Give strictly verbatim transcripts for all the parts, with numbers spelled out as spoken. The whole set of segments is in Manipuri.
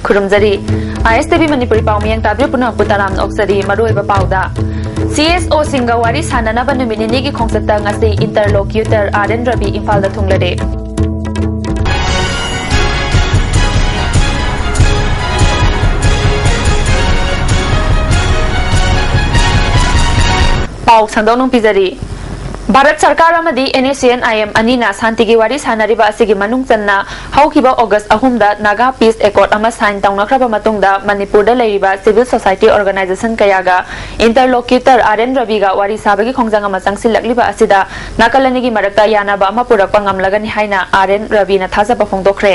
ꯈꯨꯔꯨꯝꯖꯔꯤ꯫ ꯑꯥꯏ ꯑꯦꯁ ꯇꯤ ꯚꯤ ꯃꯅꯤꯄꯨꯔꯤ ꯄꯥꯎ ꯃꯤꯌꯦꯡ ꯇꯥꯕꯤꯔꯤꯕ ꯄꯨꯝꯅꯃꯛꯄꯨ ꯇꯔꯥꯝꯅ ꯑꯣꯛꯆꯔꯤ꯫ ꯃꯔꯨꯑꯣꯏꯕ ꯄꯥꯎꯗ, ꯁꯤ ꯑꯦꯁ ꯑꯣꯁꯤꯡꯒ ꯋꯥꯔꯤ ꯁꯥꯅꯅꯕ ꯅꯨꯃꯤꯠ ꯅꯤꯅꯤꯒꯤ ꯈꯣꯡꯆꯠꯇ ꯉꯁꯤ interlocutor ꯑꯥꯔ ꯑꯦꯟ ꯔꯕꯤ ꯏꯝꯐꯥꯜꯗ ꯊꯨꯡꯂꯔꯦ꯫ ꯄꯥꯎ ꯁꯟꯗꯣꯛꯅ ꯄꯤꯖꯔꯤ꯫ ꯚꯥꯔꯠ ꯁꯔꯀꯥꯔ ꯑꯃꯗꯤ and S C and I M ꯑꯅꯤꯅ ꯁꯥꯟꯇꯤꯒꯤ ꯋꯥꯔꯤ ꯁꯥꯅꯔꯤꯕ ꯑꯁꯤꯒꯤ ꯃꯅꯨꯡ ꯆꯟꯅ ꯍꯧꯈꯤꯕ ꯑꯣꯒꯁ ꯑꯍꯨꯝꯗ ꯅꯥꯒꯥ peace accord ꯑꯃ sign ꯇꯧꯅꯈ꯭ꯔꯕ ꯃꯇꯨꯡꯗ ꯃꯅꯤꯄꯨꯔꯗ ꯂꯩꯔꯤꯕ civil society organization ꯀꯌꯥꯒ interlocutor ꯑꯥꯔ ꯑꯦꯟ ꯔꯕꯤꯒ ꯋꯥꯔꯤ ꯁꯥꯕꯒꯤ ꯈꯣꯡꯖꯪ ꯑꯃ ꯆꯪꯁꯤꯜꯂꯛꯂꯤꯕ ꯑꯁꯤꯗ ꯅꯥꯀꯜ ꯑꯅꯤꯒꯤ ꯃꯔꯛꯇ ꯌꯥꯅꯕ ꯑꯃ ꯄꯨꯔꯛꯄ ꯉꯝꯂꯒꯅꯤ ꯍꯥꯏꯅ ꯑꯥꯔ ꯑꯦꯟ ꯔꯕꯤꯅ ꯊꯥꯖꯕ ꯐꯣꯡꯗꯣꯛꯈ꯭ꯔꯦ꯫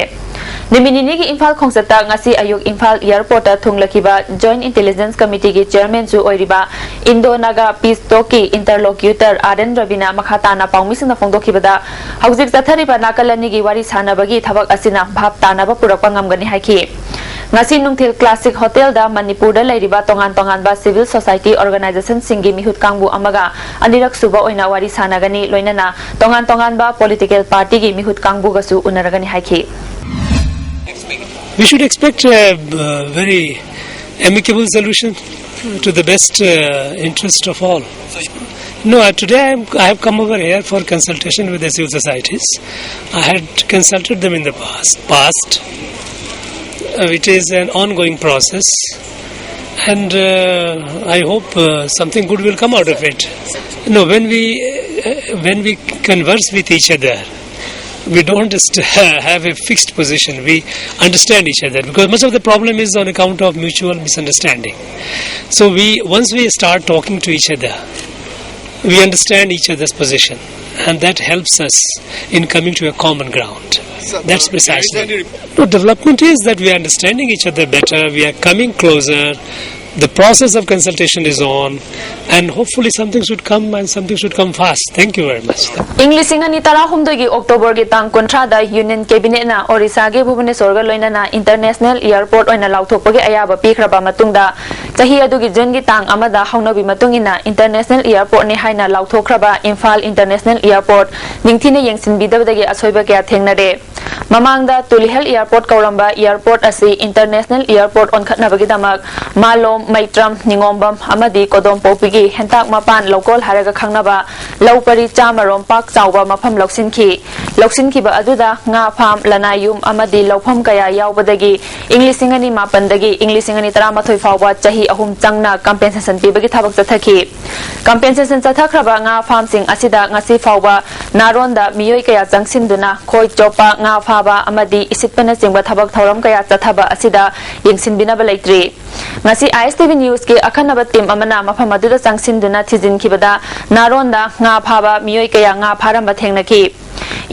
ꯅꯨꯃꯤꯠ ꯅꯤꯅꯤꯒꯤ ꯏꯝꯐꯥꯜ ꯈꯣꯡꯆꯠꯇ ꯉꯁꯤ ꯑꯌꯨꯛ ꯏꯝꯐꯥꯜ airportꯇ ꯊꯨꯡꯂꯈꯤꯕ Joint Intelligence Committeeꯒꯤ chairmanꯁꯨ ꯑꯣꯏꯔꯤꯕ Indo Naga Peace Talkꯀꯤ interlocutor ꯑꯥꯔ ꯑꯦꯟ ꯔꯕꯤꯅ ꯃꯈꯥ ꯇꯥꯅ ꯄꯥꯎꯃꯤꯁꯤꯡꯅ ꯐꯣꯡꯗꯣꯛꯈꯤꯕꯗ, ꯍꯧꯖꯤꯛ ꯆꯠꯊꯔꯤꯕ ꯅꯥꯀꯜ ꯑꯅꯤꯒꯤ ꯋꯥꯔꯤ ꯁꯥꯅꯕꯒꯤ ꯊꯕꯛ ꯑꯁꯤꯅ ꯚꯥꯞ ꯇꯥꯅꯕ ꯄꯨꯔꯛꯄ ꯉꯝꯒꯅꯤ ꯍꯥꯏꯈꯤ꯫ ꯉꯁꯤ ꯅꯨꯡꯊꯤꯜ Classic Hotelꯗ ꯃꯅꯤꯄꯨꯔꯗ ꯂꯩꯔꯤꯕ ꯇꯣꯉꯥꯟ ꯇꯣꯉꯥꯟꯕ civil society organizationꯁꯤꯡꯒꯤ ꯃꯤꯍꯨꯠ ꯀꯥꯡꯕꯨ ꯑꯃꯒ ꯑꯅꯤꯔꯛ ꯁꯨꯕ ꯑꯣꯏꯅ ꯋꯥꯔꯤ ꯁꯥꯅꯒꯅꯤ, ꯂꯣꯏꯅꯅ ꯇꯣꯉꯥꯟ ꯇꯣꯉꯥꯟꯕ political partyꯒꯤ ꯃꯤꯍꯨꯠ ꯀꯥꯡꯕꯨꯒꯁꯨ ꯎꯅꯔꯒꯅꯤ ꯍꯥꯏꯈꯤ꯫ We should expect a uh, very amicable solution to the best uh, interest of all. No, uh, today I, am, I have come over here for consultation with the civil societies. I had consulted them in the past. Past, uh, it is an ongoing process, and uh, I hope uh, something good will come out of it. No, when we uh, when we converse with each other, we don't just have a fixed position. We understand each other because much of the problem is on account of mutual misunderstanding. So we, once we start talking to each other, we understand each other's position, and that helps us in coming to a common ground. That's precisely. No, development is that we are understanding each other better, we are coming closer, The process of consultation is on, and hopefully something should come, and something should come fast. Thank you very much. ꯏꯪ ꯂꯤꯁꯤꯡ ꯑꯅꯤ ꯇꯔꯥꯍꯨꯝꯗꯣꯏꯒꯤ ꯑꯣꯛꯇꯣꯕꯔꯒꯤ ꯇꯥꯡ ꯀꯨꯟꯊ꯭ꯔꯥꯗ ꯌꯨꯅꯤꯌꯟ ꯀꯦꯕꯤꯅꯦꯠꯅ ꯑꯣꯔꯤꯁꯥꯒꯤ ꯚꯨꯕꯅꯦꯁꯣꯔꯒ ꯂꯣꯏꯅꯅ ꯏꯟꯇꯔꯅꯦꯁꯅꯦꯜ ꯏꯌꯥꯔꯄꯣꯔꯠ ꯑꯣꯏꯅ ꯂꯥꯎꯊꯣꯛꯄꯒꯤ ꯑꯌꯥꯕ ꯄꯤꯈ꯭ꯔꯕ ꯃꯇꯨꯡꯗ, ꯆꯍꯤ ꯑꯗꯨꯒꯤ ꯖꯨꯟꯒꯤ ꯇꯥꯡ ꯑꯃꯗ ꯍꯧꯅꯕꯤ ꯃꯇꯨꯡ ꯏꯟꯅ ꯏꯟꯇꯔꯅꯦꯁꯅꯦꯜ ꯏꯌꯥꯔꯄꯣꯔꯠꯅꯤ ꯍꯥꯏꯅ ꯂꯥꯎꯊꯣꯛꯈ꯭ꯔꯕ ꯏꯝꯐꯥꯜ ꯏꯟꯇꯔꯅꯦꯁꯅꯦꯜ ꯏꯌꯥꯔꯄꯣꯔꯠ ꯅꯤꯡꯊꯤꯅ ꯌꯦꯡꯁꯤꯟꯕꯤꯗꯕꯗꯒꯤ ꯑꯁꯣꯏꯕ ꯀꯌꯥ ꯊꯦꯡꯅꯔꯦ꯫ ꯃꯃꯥꯡꯗ ꯇꯨꯂꯤꯍꯜ ꯏꯌꯥꯔꯄꯣꯔꯠ ꯀꯧꯔꯝꯕ ꯏꯌꯥꯔꯄꯣꯔꯠ ꯑꯁꯤ ꯏꯟꯇꯔꯅꯦꯁꯅꯦꯜ ꯏꯌꯥꯔꯄꯣꯔꯠ ꯑꯣꯟꯈꯠꯅꯕꯒꯤꯗꯃꯛ ꯃꯥꯂꯣꯝ, ꯃꯩꯇ꯭ꯔꯝ, ꯅꯤꯉꯣꯝꯕꯝ ꯑꯃꯗꯤ ꯀꯣꯗꯣꯝꯄꯣꯛꯄꯤꯒꯤ ꯍꯦꯟꯇꯥꯛ ꯃꯄꯥꯟ ꯂꯧꯀꯣꯜ ꯍꯥꯏꯔꯒ ꯈꯪꯅꯕ ꯂꯧ ꯄꯔꯤ ꯆꯥꯃꯔꯣꯝ ꯄꯥꯛ ꯆꯥꯎꯕ ꯃꯐꯝ ꯂꯧꯁꯤꯟꯈꯤ꯫ ꯂꯧꯁꯤꯟꯈꯤꯕ ꯑꯗꯨꯗ ꯉꯥ ꯐꯥꯝ, ꯂꯅꯥꯏ ꯌꯨꯝ ꯑꯃꯗꯤ ꯂꯧꯐꯝ ꯀꯌꯥ ꯌꯥꯎꯕꯗꯒꯤ ꯏꯪ ꯂꯤꯁꯤꯡ ꯑꯅꯤ ꯃꯥꯄꯟꯗꯒꯤ ꯏꯪ ꯂꯤꯁꯤꯡ ꯑꯅꯤ ꯇꯔꯥꯃꯥꯊꯣꯏ ꯐꯥꯎꯕ ꯆꯍꯤ ꯑꯍꯨꯝ ꯆꯪꯅ ꯀꯝꯄꯦꯟꯁꯦꯁꯟ ꯄꯤꯕꯒꯤ ꯊꯕꯛ ꯆꯠꯊꯈꯤ꯫ ꯀꯝꯄꯦꯟꯁꯦꯁꯟ ꯆꯠꯊꯈ꯭ꯔꯕ ꯉꯥ ꯐꯥꯝꯁꯤꯡ ꯑꯁꯤꯗ ꯉꯁꯤ ꯐꯥꯎꯕ ꯅꯥꯔꯣꯟꯗ ꯃꯤꯑꯣꯏ ꯀꯌꯥ ꯆꯪꯁꯤꯟꯗꯨꯅ ꯈꯣꯏ ꯆꯣꯞꯄ, ꯉꯥ ꯐꯥꯕ ꯑꯃꯗꯤ ꯏꯁꯤꯠꯄꯅꯆꯤꯡꯕ ꯊꯕꯛ ꯊꯧꯔꯝ ꯀꯌꯥ ꯆꯠꯊꯕ ꯑꯁꯤꯗ ꯌꯦꯡꯁꯤꯟꯕꯤꯅꯕ ꯂꯩꯇ꯭ꯔꯤ꯫ ꯉꯁꯤ ꯑꯥꯏ ꯑꯦꯁ ꯇꯤ ꯚꯤ ꯅ꯭ꯌꯨꯁꯀꯤ ꯑꯈꯟꯅꯕ ꯇꯤꯝ ꯑꯃꯅ ꯃꯐꯝ ꯑꯗꯨꯗ ꯆꯪꯁꯤꯟꯗꯨꯅ ꯊꯤꯖꯤꯟꯈꯤꯕꯗ ꯅꯥꯔꯣꯟꯗ ꯉꯥ ꯐꯥꯕ ꯃꯤꯑꯣꯏ ꯀꯌꯥ ꯉꯥ ꯐꯥꯔꯝꯕ ꯊꯦꯡꯅꯈꯤ꯫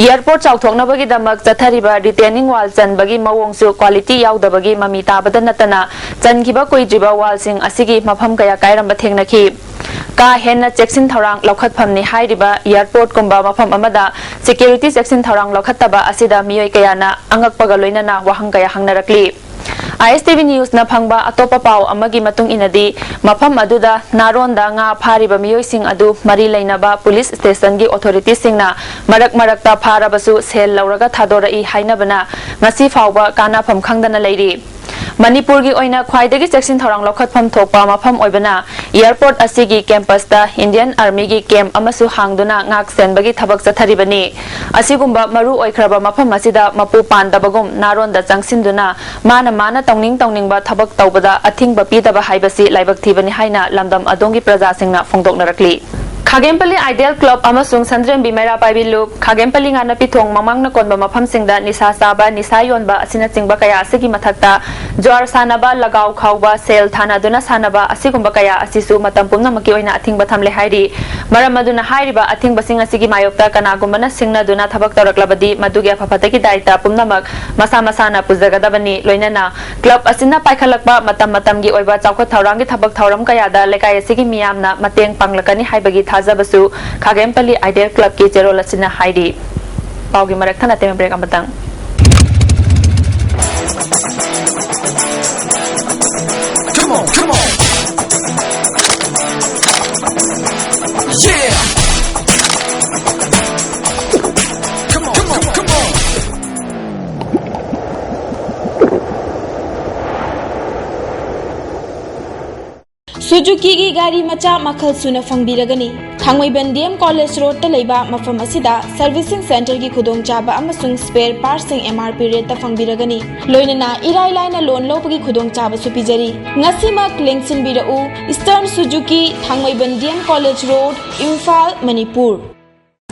ꯏꯌꯥꯔꯄꯣꯔꯠ ꯆꯥꯎꯊꯣꯛꯅꯕꯒꯤꯗꯃꯛ ꯆꯠꯊꯔꯤꯕ ꯔꯤꯇꯦꯅꯤꯡ ꯋꯥꯜ ꯆꯟꯕꯒꯤ ꯃꯑꯣꯡꯁꯨ ꯀ꯭ꯋꯥꯂꯤꯇꯤ ꯌꯥꯎꯗꯕꯒꯤ ꯃꯃꯤ ꯇꯥꯕꯗ ꯅꯠꯇꯅ, ꯆꯟꯈꯤꯕ ꯀꯨꯏꯗ꯭ꯔꯤꯕ ꯋꯥꯜꯁꯤꯡ ꯑꯁꯤꯒꯤ ꯃꯐꯝ ꯀꯌꯥ ꯀꯥꯏꯔꯝꯕ ꯊꯦꯡꯅꯈꯤ꯫ ꯀꯥ ꯍꯦꯟꯅ ꯆꯦꯛꯁꯤꯟ ꯊꯧꯔꯥꯡ ꯂꯧꯈꯠꯐꯝꯅꯤ ꯍꯥꯏꯔꯤꯕ ꯏꯌꯥꯔꯄꯣꯔꯠꯀꯨꯝꯕ ꯃꯐꯝ ꯑꯃꯗ ꯁꯦꯀ꯭ꯌꯨꯔꯤꯇꯤ ꯆꯦꯛꯁꯤꯟ ꯊꯧꯔꯥꯡ ꯂꯧꯈꯠꯇꯕ ꯑꯁꯤꯗ ꯃꯤꯑꯣꯏ ꯀꯌꯥꯅ ꯑꯉꯛꯄꯒ ꯂꯣꯏꯅꯅ ꯋꯥꯍꯪ ꯀꯌꯥ ꯍꯪꯅꯔꯛꯂꯤ꯫ ꯑꯥꯏ ꯑꯦꯁ ꯇꯤ ꯚꯤ ꯅ꯭ꯌꯨꯁꯅ ꯐꯪꯕ ꯑꯇꯣꯞꯄ ꯄꯥꯎ ꯑꯃꯒꯤ ꯃꯇꯨꯡ ꯏꯟꯅꯗꯤ, ꯃꯐꯝ ꯑꯗꯨꯗ ꯅꯥꯔꯣꯟꯗ ꯉꯥ ꯐꯥꯔꯤꯕ ꯃꯤꯑꯣꯏꯁꯤꯡ ꯑꯗꯨ ꯃꯔꯤ ꯂꯩꯅꯕ ꯄꯨꯂꯤꯁ ꯁ꯭ꯇꯦꯁꯟꯒꯤ ꯑꯣꯊꯣꯔꯤꯇꯤꯁꯤꯡꯅ ꯃꯔꯛ ꯃꯔꯛꯇ ꯐꯥꯔꯕꯁꯨ ꯁꯦꯜ ꯂꯧꯔꯒ ꯊꯥꯗꯣꯔꯛꯏ ꯍꯥꯏꯅꯕꯅ ꯉꯁꯤ ꯐꯥꯎꯕ ꯀꯥꯟꯅꯐꯝ ꯈꯪꯗꯅ ꯂꯩꯔꯤ꯫ ꯃꯅꯤꯄꯨꯔꯒꯤ ꯑꯣꯏꯅ ꯈ꯭ꯋꯥꯏꯗꯒꯤ ꯆꯦꯛꯁꯤꯟ ꯊꯧꯔꯥꯡ ꯂꯧꯈꯠꯐꯝ ꯊꯣꯛꯄ ꯃꯐꯝ ꯑꯣꯏꯕꯅ ꯏꯌꯥꯔꯄꯣꯔꯠ ꯑꯁꯤꯒꯤ ꯀꯦꯝꯄꯁꯇ ꯏꯟꯗꯤꯌꯟ ꯑꯥꯔꯃꯤꯒꯤ ꯀꯦꯝꯞ ꯑꯃꯁꯨ ꯍꯥꯡꯗꯨꯅ ꯉꯥꯛ ꯁꯦꯟꯕꯒꯤ ꯊꯕꯛ ꯆꯠꯊꯔꯤꯕꯅꯤ꯫ ꯑꯁꯤꯒꯨꯝꯕ ꯃꯔꯨ ꯑꯣꯏꯈ꯭ꯔꯕ ꯃꯐꯝ ꯑꯁꯤꯗ ꯃꯄꯨ ꯄꯥꯟꯗꯕꯒꯨꯝ ꯅꯥꯔꯣꯟꯗ ꯆꯪꯁꯤꯟꯗꯨꯅ ꯃꯥꯅ ꯃꯥꯅ ꯇꯧꯅꯤꯡ ꯇꯧꯅꯤꯡꯕ ꯊꯕꯛ ꯇꯧꯕꯗ ꯑꯊꯤꯡꯕ ꯄꯤꯗꯕ ꯍꯥꯏꯕꯁꯤ ꯂꯥꯏꯕꯛ ꯊꯤꯕꯅꯤ ꯍꯥꯏꯅ ꯂꯝꯗꯝ ꯑꯗꯣꯝꯒꯤ ꯄ꯭ꯔꯖꯥꯁꯤꯡꯅ ꯐꯣꯡꯗꯣꯛꯅꯔꯛꯂꯤ꯫ ꯈꯥꯒꯦꯝꯄꯜꯂꯤ ꯑꯥꯏꯗꯦꯜ ꯀ꯭ꯂꯕ ꯑꯃꯁꯨꯡ ꯁꯟꯗ꯭ꯔꯦꯝꯕꯤ ꯃꯩꯔꯥ ꯄꯥꯏꯕꯤ ꯂꯨꯞ, ꯈꯥꯒꯦꯝꯄꯜꯂꯤ ꯉꯥꯅꯄꯤ ꯊꯣꯡ ꯃꯃꯥꯡꯅ ꯀꯣꯟꯕ ꯃꯐꯝꯁꯤꯡꯗ ꯅꯤꯁꯥ ꯆꯥꯕ, ꯅꯤꯁꯥ ꯌꯣꯟꯕ ꯑꯁꯤꯅꯆꯤꯡꯕ ꯀꯌꯥ ꯑꯁꯤꯒꯤ ꯃꯊꯛꯇ ꯖ꯭ꯋꯥꯔ ꯁꯥꯟꯅꯕ, ꯂꯒꯥꯎ ꯈꯥꯎꯕ, ꯁꯦꯜ ꯊꯥꯅꯗꯨꯅ ꯁꯥꯟꯅꯕ ꯑꯁꯤꯒꯨꯝꯕ ꯀꯌꯥ ꯑꯁꯤꯁꯨ ꯃꯇꯝ ꯄꯨꯝꯅꯃꯛꯀꯤ ꯑꯣꯏꯅ ꯑꯊꯤꯡꯕ ꯊꯝꯂꯦ ꯍꯥꯏꯔꯤ꯫ ꯃꯔꯝ ꯑꯗꯨꯅ ꯍꯥꯏꯔꯤꯕ ꯑꯊꯤꯡꯕꯁꯤꯡ ꯑꯁꯤꯒꯤ ꯃꯥꯌꯣꯛꯇ ꯀꯅꯥꯒꯨꯝꯕꯅ ꯁꯤꯡꯅꯗꯨꯅ ꯊꯕꯛ ꯇꯧꯔꯛꯂꯕꯗꯤ ꯃꯗꯨꯒꯤ ꯑꯐ ꯐꯠꯇꯒꯤ ꯗꯥꯏꯇ ꯄꯨꯝꯅꯃꯛ ꯃꯁꯥ ꯃꯁꯥꯅ ꯄꯨꯖꯒꯗꯕꯅꯤ꯫ ꯂꯣꯏꯅꯅ ꯀ꯭ꯂꯕ ꯑꯁꯤꯅ ꯄꯥꯏꯈꯠꯂꯛꯄ ꯃꯇꯝ ꯃꯇꯝꯒꯤ ꯑꯣꯏꯕ ꯆꯥꯎꯈꯠ ꯊꯧꯔꯥꯡꯒꯤ ꯊꯕꯛ ꯊꯧꯔꯝ ꯀꯌꯥꯗ ꯂꯩꯀꯥꯏ ꯑꯁꯤꯒꯤ ꯃꯤꯌꯥꯝꯅ ꯃꯇꯦꯡ ꯄꯥꯡꯂꯛꯀꯅꯤ ꯍꯥꯏꯕꯒꯤ ꯊꯥꯖꯕꯁꯨ ꯈꯥꯒꯦꯝꯄꯜꯂꯤ ꯑꯥꯏꯗꯦꯜ ꯀ꯭ꯂꯕꯀꯤ ꯆꯦꯔꯣꯜ ꯑꯁꯤꯅ ꯍꯥꯏꯔꯤ꯫ ꯄꯥꯎꯒꯤ ꯃꯔꯛ ꯊꯠꯅ ꯇꯦꯝ ꯕ꯭ꯔꯦꯛ ꯑꯃꯇꯪ꯫ Come on, come on. Yeah. Come on, come on, come on. ꯁꯨꯖꯨꯀꯤꯒꯤ ꯒꯥꯔꯤ ꯃꯆꯥ ꯃꯈꯜ ꯁꯨꯅ ꯐꯪꯕꯤꯔꯒꯅꯤ꯫ ꯊꯥꯡꯃꯩꯕꯟ ꯗꯤ ꯑꯦꯝ ꯀꯣꯂꯦꯖ ꯔꯣꯗꯇ ꯂꯩꯕ ꯃꯐꯝ ꯑꯁꯤꯗ ꯁꯔꯚꯤꯁꯤꯡ ꯁꯦꯟꯇꯔꯒꯤ ꯈꯨꯗꯣꯡꯆꯥꯕ ꯑꯃꯁꯨꯡ ꯁ꯭ꯄꯦꯌꯔ ꯄꯥꯔꯠꯁꯤꯡ ꯑꯦꯝ ꯑꯥꯔ ꯄꯤ ꯔꯦꯠꯇ ꯐꯪꯕꯤꯔꯒꯅꯤ꯫ ꯂꯣꯏꯅꯅ ꯏꯔꯥꯏ ꯂꯥꯏꯅ ꯂꯣꯟ ꯂꯧꯕꯒꯤ ꯈꯨꯗꯣꯡꯆꯥꯕꯁꯨ ꯄꯤꯖꯔꯤ꯫ ꯉꯁꯤꯃꯛ ꯂꯦꯡꯁꯤꯟꯕꯤꯔꯛꯎ, ꯏꯁꯇꯔꯟ ꯁꯨꯖꯨꯀꯤ, Thangmeiband D M college road, Imphal, Manipur.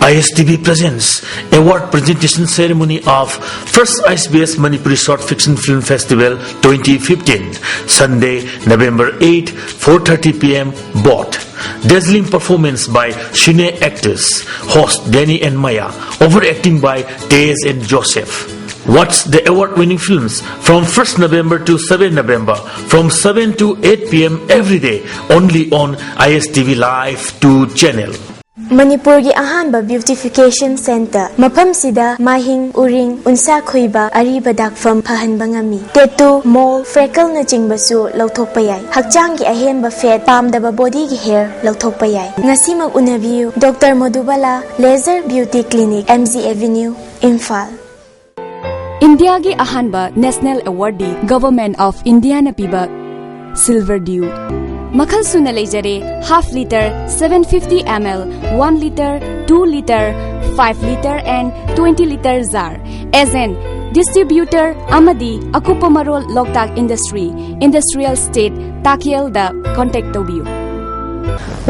I S T V presents award presentation ceremony of first I S B S Manipuri Short Fiction Film Festival twenty fifteen, Sunday, November eight, four thirty P M, Bodh. Dazzling performance by Shune actors, host Danny and Maya, overacting by Tej and Joseph. Watch the award-winning films from first November to seven November from seven to eight P M every day, only on I S T V Live two channel. ꯃꯅꯤꯄꯨꯔꯒꯤ ꯑꯍꯥꯟꯕ ꯕ꯭ꯌꯨꯇꯤꯐꯤꯀꯦꯁꯟ ꯁꯦꯟꯇꯔ꯫ ꯃꯐꯝꯁꯤꯗ ꯃꯥꯏꯍꯤꯡ, ꯎꯔꯤꯡ, ꯎꯟꯁꯥ ꯈꯨꯏꯕ, ꯑꯔꯤꯕ ꯗꯥꯛꯐꯝ ꯐꯍꯟꯕ ꯉꯝꯃꯤ꯫ ꯇꯦꯇꯨ, ꯃꯣꯜ, ꯐ꯭ꯔꯦꯀꯜꯅꯆꯤꯡꯕꯁꯨ ꯂꯧꯊꯣꯛꯄ ꯌꯥꯏ꯫ ꯍꯛꯆꯥꯡꯒꯤ ꯑꯍꯦꯟꯕ ꯐꯦꯠ, ꯄꯥꯝꯗꯕ ꯕꯣꯗꯤꯒꯤ ꯍꯦꯌꯔ ꯂꯧꯊꯣꯛꯄ ꯌꯥꯏ꯫ ꯉꯁꯤꯃꯛ ꯎꯅꯕꯤꯌꯨ, doctor Madhubala laser beauty clinic, M G avenue, Imphal. ꯏꯟꯗꯤꯌꯥꯒꯤ ꯑꯍꯥꯟꯕ ꯅꯦꯁꯅꯦꯜ ꯑꯦꯋꯥꯔꯗꯤ ꯒꯚꯔꯟꯃꯦꯟꯠ ꯑꯣꯐ ꯏꯟꯗꯤꯌꯥꯅ ꯄꯤꯕ ꯁꯤꯜꯚꯔ ꯗ꯭ꯌꯨ꯫ ꯃꯈꯜ ꯁꯨꯅ ꯂꯩꯖꯔꯦ, half litre, seven fifty M L, one litre, two litre, five litre and twenty litre jar꯫ Agent, distributor ꯑꯃꯗꯤ ꯑꯀꯨꯞꯄ ꯃꯔꯣꯜ ꯂꯣꯛꯇꯥꯛ ꯏꯟꯗꯁꯇ꯭ꯔꯤ, ꯏꯟꯗꯁꯇ꯭ꯔꯤꯌꯦꯜ ꯏꯁꯇꯦꯠ, ꯇꯥꯀꯦꯜꯗ ꯀꯣꯟꯇꯦꯛ ꯇꯧꯕꯤꯌꯨ꯫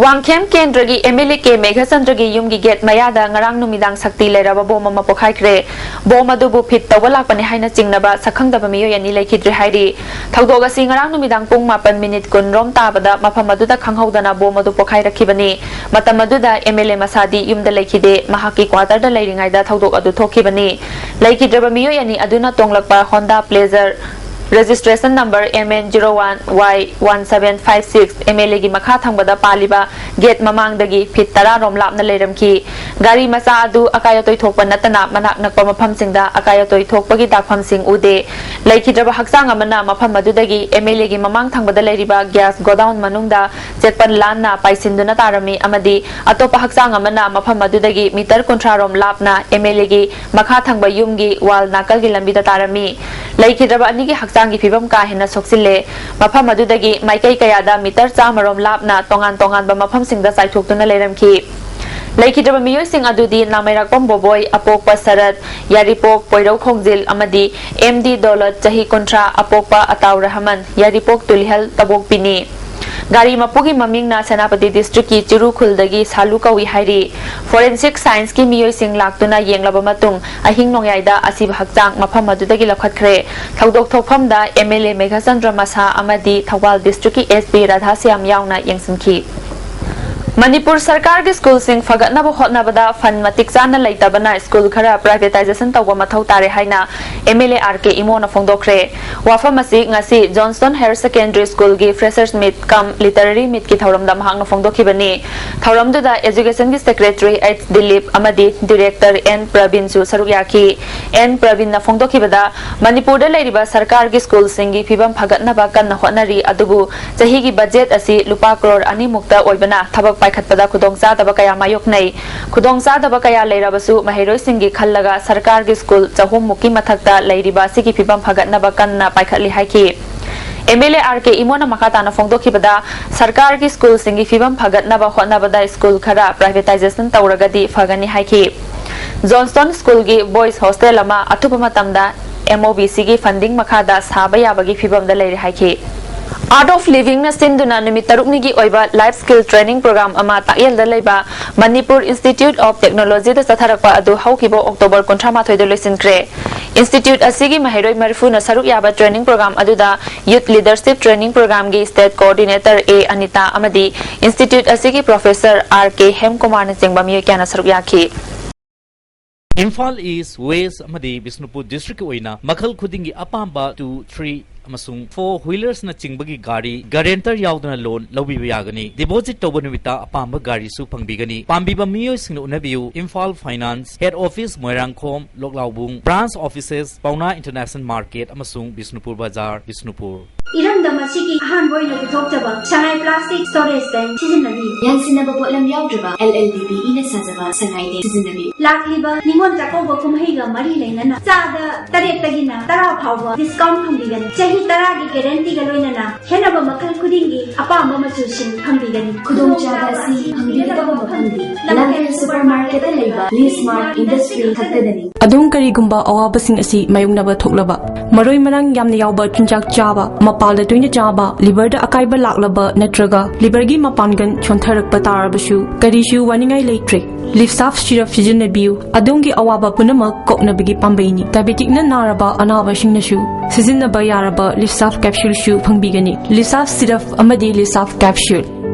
ꯋꯥꯡꯈꯦꯝ ꯀꯦꯟꯗ꯭ꯔꯒꯤ ꯑꯦꯝ ꯑꯦꯜ ꯑꯦ ꯀꯦ ꯃꯦꯘꯆꯟꯗ꯭ꯔꯒꯤ ꯌꯨꯝꯒꯤ ꯒꯦꯠ ꯃꯌꯥꯗ ꯉꯔꯥꯡ ꯅꯨꯃꯤꯗꯥꯡ ꯁꯛꯇꯤ ꯂꯩꯔꯕ ꯕꯣꯝ ꯑꯃ ꯄꯣꯈꯥꯏꯈ꯭ꯔꯦ꯫ ꯕꯣꯝ ꯑꯗꯨꯕꯨ ꯐꯤꯠ ꯇꯧꯕ ꯂꯥꯛꯄꯅꯤ ꯍꯥꯏꯅ ꯆꯤꯡꯅꯕ ꯁꯛꯈꯪꯗꯕ ꯃꯤꯑꯣꯏ ꯑꯅꯤ ꯂꯩꯈꯤꯗ꯭ꯔꯦ ꯍꯥꯏꯔꯤ꯫ ꯊꯧꯗꯣꯛ ꯑꯁꯤ ꯉꯔꯥꯡ ꯅꯨꯃꯤꯗꯥꯡ ꯄꯨꯡ ꯃꯥꯄꯟ ꯃꯤꯅꯤꯠ ꯀꯨꯟ ꯔꯣꯝ ꯇꯥꯕꯗ ꯃꯐꯝ ꯑꯗꯨꯗ ꯈꯪꯍꯧꯗꯅ ꯕꯣꯝ ꯑꯗꯨ ꯄꯣꯈꯥꯏꯔꯛꯈꯤꯕꯅꯤ꯫ ꯃꯇꯝ ꯑꯗꯨꯗ ꯑꯦꯝ ꯑꯦꯜ ꯑꯦ ꯃꯁꯥꯗꯤ ꯌꯨꯝꯗ ꯂꯩꯈꯤꯗꯦ, ꯃꯍꯥꯛꯀꯤ ꯀ꯭ꯋꯥꯇꯔꯗ ꯂꯩꯔꯤꯉꯩꯗ ꯊꯧꯗꯣꯛ ꯑꯗꯨ ꯊꯣꯛꯈꯤꯕꯅꯤ꯫ ꯂꯩꯈꯤꯗ꯭ꯔꯕ ꯃꯤꯑꯣꯏ ꯑꯅꯤ ꯑꯗꯨꯅ ꯇꯣꯡꯂꯛꯄ Honda Pleasure, registration number M N zero one Y one seven five six, M L ꯑꯦꯒꯤ ꯃꯈꯥ ꯊꯪꯕꯗ ꯄꯥꯜꯂꯤꯕ ꯒꯦꯠ ꯃꯃꯥꯡꯗꯒꯤ ꯐꯤꯠ ꯇꯔꯥ ꯔꯣꯝ ꯂꯥꯞꯅ ꯂꯩꯔꯝꯈꯤ꯫ ꯒꯥꯔꯤ ꯃꯆꯥ ꯑꯗꯨ ꯑꯀꯥꯏ ꯑꯇꯣꯏ ꯊꯣꯛꯄ ꯅꯠꯇꯅ ꯃꯅꯥꯛ ꯅꯛꯄ ꯃꯐꯝꯁꯤꯡꯗ ꯑꯀꯥꯏ ꯑꯇꯣꯏ ꯊꯣꯛꯄꯒꯤ ꯗꯥꯛꯐꯝꯁꯤꯡ ꯎꯗꯦ꯫ ꯂꯩꯈꯤꯗ꯭ꯔꯕ ꯍꯛꯆꯥꯡ ꯑꯃꯅ ꯃꯐꯝ ꯑꯗꯨꯗꯒꯤ ꯑꯦꯝ ꯑꯦꯜ ꯑꯦꯒꯤ ꯃꯃꯥꯡ ꯊꯪꯕꯗ ꯂꯩꯔꯤꯕ ꯒ꯭ꯌꯥꯁ ꯒꯣꯗꯥꯎꯟ ꯃꯅꯨꯡꯗ ꯆꯦꯠꯄ ꯂꯥꯟꯅ ꯄꯥꯏꯁꯤꯟꯗꯨꯅ ꯇꯥꯔꯝꯃꯤ ꯑꯃꯗꯤ ꯑꯇꯣꯞꯄ ꯍꯛꯆꯥꯡ ꯑꯃꯅ ꯃꯐꯝ ꯑꯗꯨꯗꯒꯤ ꯃꯤꯇꯔ ꯀꯨꯟꯊ꯭ꯔꯥ ꯔꯣꯝ ꯂꯥꯞꯅ ꯑꯦꯝ ꯑꯦꯜ ꯑꯦꯒꯤ ꯃꯈꯥ ꯊꯪꯕ ꯌꯨꯝꯒꯤ ꯋꯥꯜ ꯅꯥꯀꯜꯒꯤ ꯂꯝꯕꯤꯗ ꯇꯥꯔꯝꯃꯤ꯫ ꯂꯩꯈꯤꯗ꯭ꯔꯕ ꯑꯅꯤꯒꯤ ꯍꯛꯆꯥꯡꯒꯤ ꯐꯤꯕꯝ ꯀꯥ ꯍꯦꯟꯅ ꯁꯣꯛꯆꯤꯜꯂꯦ꯫ ꯃꯐꯝ ꯑꯗꯨꯗꯒꯤ ꯃꯥꯏꯀꯩ ꯀꯌꯥꯗ ꯃꯤꯇꯔ ꯆꯥꯝꯃ ꯔꯣꯝ ꯂꯥꯞꯅ ꯇꯣꯉꯥꯟ ꯇꯣꯉꯥꯟꯕ ꯃꯐꯝꯁꯤꯡꯗ ꯆꯥꯏꯊꯣꯛꯇꯨꯅ ꯂꯩꯔꯝꯈꯤ꯫ ꯂꯩꯈꯤꯗ꯭ꯔꯕ ꯃꯤꯑꯣꯏꯁꯤꯡ ꯑꯗꯨꯗꯤ ꯅꯥꯃꯩꯔꯥꯛꯄꯝ ꯕꯣꯕꯣꯏ, ꯑꯄꯣꯛꯄ ꯁꯔꯠ, ꯌꯥꯔꯤꯄꯣꯛ ꯄꯣꯏꯔꯧ ꯈꯣꯡꯖꯤꯜ ꯑꯃꯗꯤ ꯑꯦꯝ ꯗꯤ ꯗꯣꯂꯠ, ꯆꯍꯤ ꯀꯨꯟꯊ꯭ꯔꯥ, ꯑꯄꯣꯛꯄ ꯑꯇꯥꯎ ꯔꯍꯃꯟ, ꯌꯥꯔꯤꯄꯣꯛ ꯇꯨꯂꯤꯍꯜ ꯇꯕꯣꯛꯄꯤꯅꯤ꯫ ꯒꯥꯔꯤ ꯃꯄꯨꯒꯤ ꯃꯃꯤꯡꯅ ꯁꯦꯅꯥꯄꯇꯤ ꯗꯤꯁꯇ꯭ꯔꯤꯛꯀꯤ ꯆꯤꯔꯨ ꯈꯨꯜꯗꯒꯤ ꯁꯥꯂꯨ ꯀꯧꯏ ꯍꯥꯏꯔꯤ꯫ ꯐꯣꯔꯦꯟꯁꯤꯛ ꯁꯥꯏꯟꯁꯀꯤ ꯃꯤꯑꯣꯏꯁꯤꯡ ꯂꯥꯛꯇꯨꯅ ꯌꯦꯡꯂꯕ ꯃꯇꯨꯡ, ꯑꯍꯤꯡ ꯅꯣꯡꯌꯥꯏꯗ ꯑꯁꯤꯕ ꯍꯛꯆꯥꯡ ꯃꯐꯝ ꯑꯗꯨꯗꯒꯤ ꯂꯧꯈꯠꯈ꯭ꯔꯦ꯫ ꯊꯧꯗꯣꯛ ꯊꯣꯛꯐꯝꯗ ꯑꯦꯝ ꯑꯦꯜ ꯑꯦ ꯃꯦꯘꯆꯟꯗ꯭ꯔ ꯃꯁꯥ ꯑꯃꯗꯤ ꯊꯧꯕꯥꯜ ꯗꯤꯁꯇ꯭ꯔꯤꯛꯀꯤ ꯑꯦꯁ ꯄꯤ ꯔꯥꯙꯥꯁ꯭ꯌꯥꯝ ꯌꯥꯎꯅ ꯌꯦꯡꯁꯤꯟꯈꯤ꯫ ꯃꯅꯤꯄꯨꯔ ꯁꯔꯀꯥꯔꯒꯤ ꯁ꯭ꯀꯨꯜꯁꯤꯡ ꯐꯒꯠꯅꯕ ꯍꯣꯠꯅꯕꯗ ꯐꯟ ꯃꯇꯤꯛ ꯆꯥꯅ ꯂꯩꯇꯕꯅ ꯁ꯭ꯀꯨꯜ ꯈꯔ ꯄ꯭ꯔꯥꯏꯚꯦꯇꯥꯏꯖꯦꯁꯟ ꯇꯧꯕ ꯃꯊꯧ ꯇꯥꯔꯦ ꯍꯥꯏꯅ ꯑꯦꯝ ꯑꯦꯜ ꯑꯦ ꯑꯥꯔ ꯀꯦ ꯏꯃꯣꯅ ꯐꯣꯡꯗꯣꯛꯈ꯭ꯔꯦ꯫ ꯋꯥꯐꯝ ꯑꯁꯤ ꯉꯁꯤ ꯖꯣꯟꯁꯇꯣꯟ ꯍꯥꯌꯔ ꯁꯦꯀꯦꯟꯗꯔꯤ ꯁ꯭ꯀꯨꯜꯒꯤ ꯐ꯭ꯔꯦꯁꯔꯁ ꯃꯤꯠ ꯀꯝ ꯂꯤꯇꯔꯦꯔꯤ ꯃꯤꯠꯀꯤ ꯊꯧꯔꯝꯗ ꯃꯍꯥꯛꯅ ꯐꯣꯡꯗꯣꯛꯈꯤꯕꯅꯤ꯫ ꯊꯧꯔꯝꯗꯨꯗ ꯑꯦꯖꯨꯀꯦꯁꯟꯒꯤ ꯁꯦꯀ꯭ꯔꯦꯇꯔꯤ ꯑꯩꯆ ꯗꯤꯂꯤꯞ ꯑꯃꯗꯤ ꯗꯤꯔꯦꯛꯇꯔ ꯑꯦꯟ ꯄ꯭ꯔꯕꯤꯟꯁꯨ ꯁꯔꯨꯛ ꯌꯥꯈꯤ꯫ ꯑꯦꯟ ꯄ꯭ꯔꯕꯤꯟꯅ ꯐꯣꯡꯗꯣꯛꯈꯤꯕꯗ, ꯃꯅꯤꯄꯨꯔꯗ ꯂꯩꯔꯤꯕ ꯁꯔꯀꯥꯔꯒꯤ ꯁ꯭ꯀꯨꯜꯁꯤꯡꯒꯤ ꯐꯤꯕꯝ ꯐꯒꯠꯅꯕ ꯀꯟꯅ ꯍꯣꯠꯅꯔꯤ, ꯑꯗꯨꯕꯨ ꯆꯍꯤꯒꯤ ꯕꯖꯦꯠ ꯑꯁꯤ ꯂꯨꯄꯥ ꯀ꯭ꯔꯣꯔ ꯑꯅꯤꯃꯨꯛꯇ ꯑꯣꯏꯕꯅ ꯊꯕꯛ ꯄꯥꯏꯈꯠꯄꯗ ꯈꯨꯗꯣꯡꯆꯥꯗꯕ ꯀꯌꯥ ꯃꯥꯌꯣꯛꯅꯩ꯫ ꯈꯨꯗꯣꯡꯆꯥꯗꯕ ꯀꯌꯥ ꯂꯩꯔꯕꯁꯨ ꯃꯍꯩꯔꯣꯏꯁꯤꯡꯒꯤ ꯈꯜꯂꯒ ꯁꯔꯀꯥꯔꯒꯤ ꯁ꯭ꯀꯨꯜ ꯆꯍꯨꯝ ꯃꯨꯛꯀꯤ ꯃꯊꯛꯇ ꯂꯩꯔꯤꯕ ꯑꯁꯤꯒꯤ ꯐꯤꯕꯝ ꯐꯒꯠꯅꯕ ꯀꯟꯅ ꯄꯥꯏꯈꯠꯂꯤ ꯍꯥꯏꯈꯤ꯫ ꯑꯦꯝ ꯑꯦꯜ ꯑꯦ ꯑꯥꯔ ꯀꯦ ꯏꯃꯣꯅ ꯃꯈꯥ ꯇꯥꯅ ꯐꯣꯡꯗꯣꯛꯈꯤꯕꯗ, ꯁꯔꯀꯥꯔꯒꯤ ꯁ꯭ꯀꯨꯜꯁꯤꯡꯒꯤ ꯐꯤꯕꯝ ꯐꯒꯠꯅꯕ ꯍꯣꯠꯅꯕꯗ ꯁ꯭ꯀꯨꯜ ꯈꯔ ꯄ꯭ꯔꯥꯏꯚꯦꯇꯥꯏꯖꯦꯁꯟ ꯇꯧꯔꯒꯗꯤ ꯐꯒꯅꯤ ꯍꯥꯏꯈꯤ꯫ ꯖꯣꯟꯁꯇꯣꯟ ꯁ꯭ꯀꯨꯜꯒꯤ ꯕꯣꯏꯁ ꯍꯣꯁꯇꯦꯜ ꯑꯃ ꯑꯊꯨꯕ ꯃꯇꯝꯗ ꯑꯦꯝ ꯑꯣ ꯕꯤ ꯁꯤꯒꯤ ꯐꯟꯗꯤꯡ ꯃꯈꯥꯗ ꯁꯥꯕ ꯌꯥꯕꯒꯤ ꯐꯤꯕꯝꯗ ꯂꯩꯔꯦ ꯍꯥꯏꯈꯤ꯫ Art of Livingꯅ ꯁꯤꯟꯗꯨꯅ ꯅꯨꯃꯤꯠ ꯇꯔꯨꯛꯅꯤꯒꯤ ꯑꯣꯏꯕ Life Skill Training Program ꯑꯃ ꯇꯥꯛꯌꯦꯜꯗ ꯂꯩꯕ Manipur Institute of Technologyꯗ ꯆꯠꯊꯔꯛꯄ ꯑꯗꯨ ꯍꯧꯈꯤꯕ October ꯀꯨꯟꯊ꯭ꯔꯥ ꯃꯥꯊꯣꯏꯗ ꯂꯣꯏꯁꯤꯟꯈ꯭ꯔꯦ꯫ Institute ꯑꯁꯤꯒꯤ ꯃꯍꯩꯔꯣꯏ ꯃꯔꯤꯐꯨꯅ ꯁꯔꯨꯛ ꯌꯥꯕ training program ꯑꯗꯨꯗ Youth Leadership Training Programꯒꯤ State Coordinator A Anita ꯑꯃꯗꯤ Institute ꯑꯁꯤꯒꯤ Professor R K ꯍꯦꯝꯀꯨꯃꯥꯔꯅꯆꯤꯡꯕ ꯃꯤꯑꯣꯏ ꯀꯌꯥꯅ ꯁꯔꯨꯛ ꯌꯥꯈꯤ꯫ ꯏꯝꯐꯥꯜ ꯏꯁ, ꯋꯦꯁ ꯑꯃꯗꯤ ꯕꯤꯁꯅꯨꯄꯨꯔ ꯗꯤꯁꯇ꯭ꯔꯤꯛꯀꯤ ꯑꯣꯏꯅ ꯃꯈꯜ ꯈꯨꯗꯤꯡꯒꯤ ꯑꯄꯥꯝꯕ two, three ꯑꯃꯁꯨꯡ four wheelersꯅꯆꯤꯡꯕꯒꯤ ꯒꯥꯔꯤ guarantor ꯌꯥꯎꯗꯅ loan ꯂꯧꯕꯤꯕ ꯌꯥꯒꯅꯤ꯫ Deposit ꯇꯧꯕ ꯅꯨꯃꯤꯠꯇ ꯑꯄꯥꯝꯕ ꯒꯥꯔꯤꯁꯨ ꯐꯪꯕꯤꯒꯅꯤ꯫ ꯄꯥꯝꯕꯤꯕ ꯃꯤꯑꯣꯏꯁꯤꯡꯅ ꯎꯅꯕꯤꯌꯨ, Imphal Finance, Head Office Moirangkhom, ꯂꯣꯛꯂꯥꯎꯕꯨꯡ, branch offices, ꯄꯥꯎꯅꯥ International Market ꯑꯃꯁꯨꯡ ꯕꯤꯁꯅꯨꯄꯨꯔ ꯕꯖꯥꯔ, ꯕꯤꯁꯅꯨꯄꯨꯔ꯫ ꯏꯔꯝꯗꯝ ꯑꯁꯤꯒꯤ ꯑꯍꯥꯟꯕ ꯑꯣꯏꯅ ꯄꯨꯊꯣꯛꯆꯕ ꯁꯉꯥꯏ plastic storage tank ꯁꯤꯖꯤꯟꯅꯕꯤꯌꯨ꯫ ꯌꯥꯟꯁꯤꯟꯅꯕ ꯄꯣꯠꯂꯝ ꯌꯥꯎꯗ꯭ꯔꯕ L L D P Eꯅ ꯁꯥꯖꯕ ꯁꯉꯥꯏ tank ꯁꯤꯖꯤꯟꯅꯕꯤꯌꯨ꯫ ꯂꯥꯛꯂꯤꯕ ꯅꯤꯉꯣꯜ ꯆꯥꯛꯀꯧꯕ ꯀꯨꯝꯍꯩꯒ ꯃꯔꯤ ꯂꯩꯅꯅ ꯆꯥꯗ ꯇꯔꯦꯠꯇꯒꯤꯅ ꯇꯔꯥ ꯐꯥꯎꯕ discount ꯐꯪꯕꯤꯒꯅꯤ꯫ ꯆꯍꯤ ꯇꯔꯥꯒꯤ guaranteeꯒ ꯂꯣꯏꯅꯅ ꯈꯦꯠꯅꯕ ꯃꯈꯜ ꯈꯨꯗꯤꯡꯒꯤ ꯑꯄꯥꯝꯕ ꯃꯆꯨꯁꯤꯡ ꯐꯪꯕꯤꯒꯅꯤ꯫ ꯈꯨꯗꯣꯡꯆꯥꯕ ꯑꯁꯤ ꯐꯪꯕꯤꯒꯗꯕ ꯃꯐꯝꯗꯤ ꯂꯝꯐꯦꯜ Supermarketꯇ ꯂꯩꯕ Lee Smart Industry ꯈꯛꯇꯗꯅꯤ꯫ ꯑꯗꯣꯝ ꯀꯔꯤꯒꯨꯝꯕ ꯑꯋꯥꯕꯁꯤꯡ ꯑꯁꯤ ꯃꯥꯌꯣꯛꯅꯕ ꯊꯣꯛꯂꯕ, ꯃꯔꯣꯏ ꯃꯔꯥꯡ ꯌꯥꯝꯅ ꯌꯥꯎꯕ ꯆꯤꯟꯖꯥꯛ ꯆꯥꯕ, ꯃꯄꯥꯜꯗ ꯇꯣꯏꯅ ꯆꯥꯕ, liverꯗ ꯑꯀꯥꯏꯕ ꯂꯥꯛꯂꯕ ꯅꯠꯇ꯭ꯔꯒ liverꯒꯤ ꯃꯄꯥꯡꯒꯜ ꯁꯣꯟꯊꯔꯛꯄ ꯇꯥꯔꯕꯁꯨ ꯀꯔꯤꯁꯨ ꯋꯥꯅꯤꯡꯉꯥꯏ ꯂꯩꯇ꯭ꯔꯦ꯫ Livsaf syrup ꯁꯤꯖꯤꯟꯅꯕꯤꯌꯨ꯫ ꯑꯗꯣꯝꯒꯤ ꯑꯋꯥꯕ ꯄꯨꯝꯅꯃꯛ ꯀꯣꯛꯅꯕꯒꯤ ꯄꯥꯝꯕꯩꯅꯤ꯫ Diabeticꯅ ꯅꯥꯔꯕ ꯑꯅꯥꯕꯁꯤꯡꯅꯁꯨ ꯁꯤꯖꯤꯟꯅꯕ ꯌꯥꯔꯕ Livsaf capsuleꯁꯨ ꯐꯪꯕꯤꯒꯅꯤ꯫ Livsaf syrup ꯑꯃꯗꯤ Livsaf capsule꯫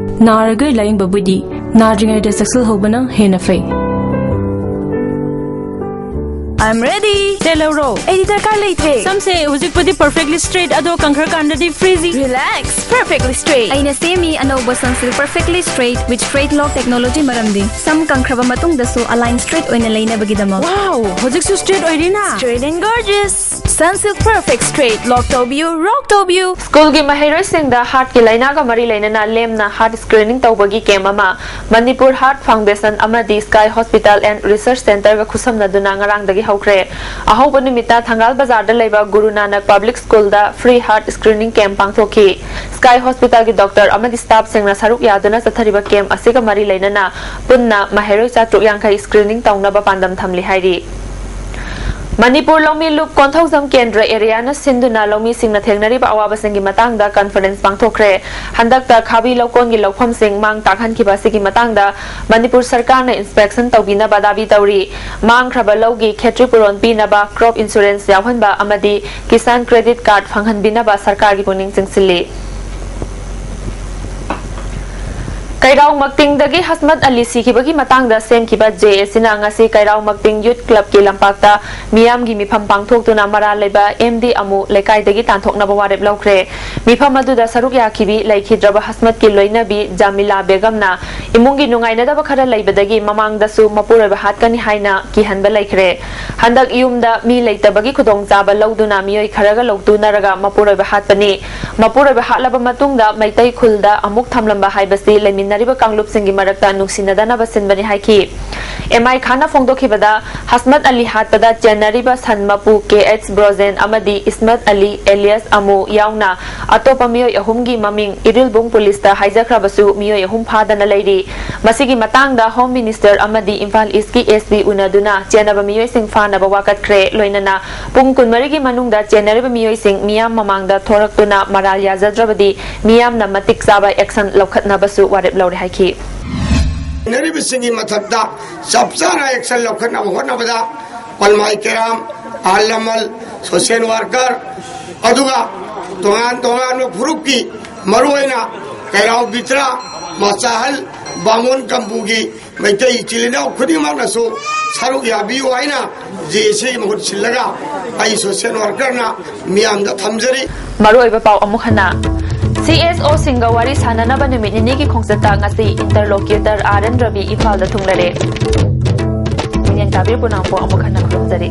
ꯅꯥꯔꯒ ꯂꯥꯌꯦꯡꯕꯕꯨꯗꯤ ꯅꯥꯗ꯭ꯔꯤꯉꯩꯗ ꯆꯦꯛꯁꯤꯜꯍꯧꯕꯅ ꯍꯦꯟꯅ ꯐꯩ꯫ I'm ready. ꯇꯦꯜꯍꯧꯔꯣ꯫ ꯑꯩꯗꯤ ꯗꯔꯀꯥꯔ ꯂꯩꯇ꯭ꯔꯦ꯫ ꯁꯝꯁꯦ ꯍꯧꯖꯤꯛꯄꯨꯗꯤ perfectly straight, ꯑꯗꯣ ꯀꯪꯈ꯭ꯔꯀꯥꯟꯗꯗꯤ frizzy꯫ Relax, perfectly straight꯫ ꯑꯩꯅ ꯁꯦꯝꯃꯤ ꯑꯅꯧꯕ Sunsilk Perfectly Straight with Straight Lock technology ꯃꯔꯝꯗꯤ ꯁꯝ ꯀꯪꯈ꯭ꯔꯕ ꯃꯇꯨꯡꯗꯁꯨ align straight ꯑꯣꯏꯅ ꯂꯩꯅꯕꯒꯤꯗꯃꯛ꯫ Wow, ꯍꯧꯖꯤꯛꯁꯨ straight ꯑꯣꯏꯔꯤꯅ? Straight and gorgeous꯫ Sunsilk Perfect Straight꯫ Lock ꯇꯧꯕꯤꯌꯨ, rock ꯇꯧꯕꯤꯌꯨ꯫ ꯁ꯭ꯀꯨꯜꯒꯤ ꯃꯍꯩꯔꯣꯏꯁꯤꯡꯗ heartꯀꯤ ꯂꯥꯏꯅꯥꯒ ꯃꯔꯤ ꯂꯩꯅꯅ ꯂꯦꯝꯅ heart screening ꯇꯧꯕꯒꯤ camp ꯑꯃ Manipur Heart Foundation ꯑꯃꯗꯤ Sky Hospital and Research Centreꯒ ꯈꯨꯠꯁꯝꯅꯗꯨꯅ ꯉꯔꯥꯡꯗꯒꯤ ꯍꯧꯈ꯭ꯔꯦ꯫ ꯑꯍꯧꯕ ꯅꯨꯃꯤꯠꯇ ꯊꯪꯒꯥꯜ ꯕꯖꯥꯔꯗ ꯂꯩꯕ ꯒꯨꯔꯨ Nanak Public Schoolꯗ free heart screening camp ꯄꯥꯡꯊꯣꯛꯈꯤ꯫ Sky Hospitalꯒꯤ doctor ꯑꯃꯗꯤ staffꯁꯤꯡꯅ ꯁꯔꯨꯛ ꯌꯥꯗꯨꯅ ꯆꯠꯊꯔꯤꯕ camp ꯑꯁꯤꯒ ꯃꯔꯤ ꯂꯩꯅꯅ ꯄꯨꯟꯅ ꯃꯍꯩꯔꯣꯏ ꯆꯥꯇ꯭ꯔꯨꯛ ꯌꯥꯡꯈꯩ screening ꯇꯧꯅꯕ ꯄꯥꯟꯗꯝ ꯊꯝꯂꯤ ꯍꯥꯏꯔꯤ꯫ ꯃꯅꯤꯄꯨꯔ ꯂꯧꯃꯤ ꯂꯨꯞ ꯀꯣꯟꯊꯧꯖꯝ ꯀꯦꯟꯗ꯭ꯔ ꯑꯦꯔꯤꯌꯥꯅ ꯁꯤꯟꯗꯨꯅ ꯂꯧꯃꯤꯁꯤꯡꯅ ꯊꯦꯡꯅꯔꯤꯕ ꯑꯋꯥꯕꯁꯤꯡꯒꯤ ꯃꯇꯥꯡꯗ ꯀꯟꯐꯔꯦꯟꯁ ꯄꯥꯡꯊꯣꯛꯈ꯭ꯔꯦ꯫ ꯍꯟꯗꯛꯇ ꯈꯥꯕꯤ ꯂꯧꯀꯣꯟꯒꯤ ꯂꯧꯐꯝꯁꯤꯡ ꯃꯥꯡ ꯇꯥꯛꯍꯟꯈꯤꯕ ꯑꯁꯤꯒꯤ ꯃꯇꯥꯡꯗ ꯃꯅꯤꯄꯨꯔ ꯁꯔꯀꯥꯔꯅ ꯏꯟꯁꯄꯦꯛꯁꯟ ꯇꯧꯕꯤꯅꯕ ꯗꯥꯕꯤ ꯇꯧꯔꯤ꯫ ꯃꯥꯡꯈ꯭ꯔꯕ ꯂꯧꯒꯤ ꯈꯦꯇ꯭ꯔꯤ ꯄꯨꯔꯣꯟ ꯄꯤꯅꯕ, ꯀ꯭ꯔꯣꯞ ꯏꯟꯁꯨꯔꯦꯟꯁ ꯌꯥꯎꯍꯟꯕ ꯑꯃꯗꯤ ꯀꯤꯁꯥꯟ ꯀ꯭ꯔꯦꯗꯤꯠ ꯀꯥꯔꯗ ꯐꯪꯍꯟꯕꯤꯅꯕ ꯁꯔꯀꯥꯔꯒꯤ ꯄꯨꯛꯅꯤꯡ ꯆꯤꯡꯁꯤꯜꯂꯤ꯫ ꯀꯩꯔꯥꯎ ꯃꯛꯇꯤꯡꯗꯒꯤ ꯍꯁꯃꯠ ꯑꯂꯤ ꯁꯤꯈꯤꯕꯒꯤ ꯃꯇꯥꯡꯗ ꯁꯦꯝꯈꯤꯕ ꯖꯦ ꯑꯦꯁꯤꯅ ꯉꯁꯤ ꯀꯩꯔꯥꯎ ꯃꯛꯇꯤꯡ ꯌꯨꯠ ꯀ꯭ꯂꯕꯀꯤ ꯂꯝꯄꯥꯛꯇ ꯃꯤꯌꯥꯝꯒꯤ ꯃꯤꯐꯝ ꯄꯥꯡꯊꯣꯛꯇꯨꯅ ꯃꯔꯥꯜ ꯂꯩꯕ ꯑꯦꯝ ꯗꯤ ꯑꯃꯨ ꯂꯩꯀꯥꯏꯗꯒꯤ ꯇꯥꯟꯊꯣꯛꯅꯕ ꯋꯥꯔꯦꯞ ꯂꯧꯈ꯭ꯔꯦ꯫ ꯃꯤꯐꯝ ꯑꯗꯨꯗ ꯁꯔꯨꯛ ꯌꯥꯈꯤꯕꯤ ꯂꯩꯈꯤꯗ꯭ꯔꯕ ꯍꯁꯃꯠꯀꯤ ꯂꯣꯏꯅꯕꯤ ꯖꯥꯃꯤꯂꯥ ꯕꯦꯒꯝꯅ ꯏꯃꯨꯡꯒꯤ ꯅꯨꯡꯉꯥꯏꯅꯗꯕ ꯈꯔ ꯂꯩꯕꯗꯒꯤ ꯃꯃꯥꯡꯗꯁꯨ ꯃꯄꯨꯔꯣꯏꯕ ꯍꯥꯠꯀꯅꯤ ꯍꯥꯏꯅ ꯀꯤꯍꯟꯕ ꯂꯩꯈ꯭ꯔꯦ꯫ ꯍꯟꯗꯛ ꯌꯨꯝꯗ ꯃꯤ ꯂꯩꯇꯕꯒꯤ ꯈꯨꯗꯣꯡꯆꯥꯕ ꯂꯧꯗꯨꯅ ꯃꯤꯑꯣꯏ ꯈꯔꯒ ꯂꯧꯇꯨꯅꯔꯒ ꯃꯄꯨꯔꯣꯏꯕ ꯍꯥꯠꯄꯅꯤ꯫ ꯃꯄꯨꯔꯣꯏꯕ ꯍꯥꯠꯂꯕ ꯃꯇꯨꯡꯗ ꯃꯩꯇꯩ ꯈꯨꯜꯗ ꯑꯃꯨꯛ ꯊꯝꯂꯝꯕ ꯍꯥꯏꯕꯁꯤ ꯂꯩꯃꯤꯟꯅꯔꯤꯕ ꯀꯥꯡꯂꯨꯞꯁꯤꯡꯒꯤ ꯃꯔꯛꯇ ꯅꯨꯡꯁꯤꯅꯗꯅꯕ ꯁꯤꯟꯕꯅꯤ ꯍꯥꯏꯈꯤ꯫ ꯑꯦꯝ ꯑꯥꯏ ꯈꯥꯟꯅ ꯐꯣꯡꯗꯣꯛꯈꯤꯕꯗ, ꯍꯁꯃꯠ ꯑꯂꯤ ꯍꯥꯠꯄꯗ ꯆꯦꯟꯅꯔꯤꯕ ꯁꯟ ꯃꯄꯨ ꯀꯦ ꯑꯩꯆ ꯕ꯭ꯔꯣꯖꯦꯟ ꯑꯃꯗꯤ ꯏꯁꯃꯠ ꯑꯂꯤ ꯑꯦꯂꯤꯌꯥꯁ ꯑꯃꯨ ꯌꯥꯎꯅ ꯑꯇꯣꯞꯄ ꯃꯤꯑꯣꯏ ꯑꯍꯨꯝꯒꯤ ꯃꯃꯤꯡ ꯏꯔꯤꯜꯕꯨꯡ ꯄꯨꯂꯤꯁꯇ ꯍꯥꯏꯖꯈ꯭ꯔꯕꯁꯨ ꯃꯤꯑꯣꯏ ꯑꯍꯨꯝ ꯐꯥꯗꯅ ꯂꯩꯔꯤ꯫ ꯃꯁꯤꯒꯤ ꯃꯇꯥꯡꯗ ꯍꯣꯝ ꯃꯤꯅꯤꯁꯇꯔ ꯑꯃꯗꯤ ꯏꯝꯐꯥꯜ ꯏꯁꯀꯤ ꯑꯦꯁ ꯄꯤ ꯎꯅꯗꯨꯅ ꯆꯦꯟꯅꯕ ꯃꯤꯑꯣꯏꯁꯤꯡ ꯐꯥꯅꯕ ꯋꯥꯀꯠꯈ꯭ꯔꯦ꯫ ꯂꯣꯏꯅꯅ ꯄꯨꯡ ꯀꯨꯟꯃꯔꯤꯒꯤ ꯃꯅꯨꯡꯗ ꯆꯦꯟꯅꯔꯤꯕ ꯃꯤꯑꯣꯏꯁꯤꯡ ꯃꯤꯌꯥꯝ ꯃꯃꯥꯡꯗ ꯊꯣꯔꯛꯇꯨꯅ ꯃꯔꯥꯜ ꯌꯥꯖꯗ꯭ꯔꯕꯗꯤ ꯃꯤꯌꯥꯝꯅ ꯃꯇꯤꯛ ꯆꯥꯕ ꯑꯦꯛꯁꯟ ꯂꯧꯈꯠꯅꯕꯁꯨ ꯋꯥꯔꯦꯞ ꯂꯧꯔꯦ ꯍꯥꯏꯈꯤ꯫ ꯆꯦꯟꯅꯔꯤꯕꯁꯤꯡꯒꯤ ꯃꯊꯛꯇ ꯆꯞ ꯆꯥꯅ ꯑꯦꯛꯁꯟ ꯂꯧꯈꯠꯅꯕ ꯍꯣꯠꯅꯕꯗ ꯄꯜꯃꯥꯏ ꯀꯦꯔꯥꯝ, ꯑꯍꯜ ꯂꯃꯟ, ꯁꯣꯁꯤꯌꯦꯜ ꯋꯥꯔꯀꯔ, ꯑꯗꯨꯒ ꯇꯣꯉꯥꯟ ꯇꯣꯉꯥꯟꯕ ꯐꯨꯔꯨꯞꯀꯤ, ꯃꯔꯨꯑꯣꯏꯅ ꯀꯩꯔꯥꯎ ꯕꯤꯇ꯭ꯔꯥ, ꯃꯆꯥꯍꯜ, ꯕꯥꯃꯣꯟ ꯀꯝꯄꯨꯒꯤ ꯃꯩꯇꯩ ꯏꯆꯤꯜ ꯏꯅꯥꯎ ꯈꯨꯗꯤꯡꯃꯛꯅꯁꯨ ꯁꯔꯨꯛ ꯌꯥꯕꯤꯌꯨ ꯍꯥꯏꯅ ꯖꯦ ꯑꯦꯁꯤ ꯃꯍꯨꯠ ꯁꯤꯜꯂꯒ ꯑꯩ ꯁꯣꯁꯤꯌꯦꯜ ꯋꯥꯔꯀꯔꯅ ꯃꯤꯌꯥꯝꯗ ꯊꯝꯖꯔꯤ꯫ ꯃꯔꯨꯑꯣꯏꯕ ꯄꯥꯎ ꯑꯃꯨꯛ ꯍꯟꯅ꯫ ꯁꯤ ꯑꯦꯁ ꯑꯣꯁꯤꯡꯒ ꯋꯥꯔꯤ ꯁꯥꯟꯅꯅꯕ ꯅꯨꯃꯤꯠ ꯅꯤꯅꯤꯒꯤ ꯈꯣꯡꯆꯠꯇ ꯉꯁꯤ ꯏꯟꯇꯔꯂꯣꯀ꯭ꯌꯨꯇꯔ ꯑꯥꯔ ꯑꯦꯟ ꯔꯕꯤ ꯏꯝꯐꯥꯜꯗ ꯊꯨꯡꯂꯔꯦ꯫ ꯃꯤꯠꯌꯦꯡ ꯇꯥꯕꯤꯔꯤꯕ ꯄꯨꯝꯅꯃꯛꯄꯨ ꯑꯃꯨꯛ ꯍꯟꯅ ꯈꯨꯔꯨꯝꯖꯔꯤ꯫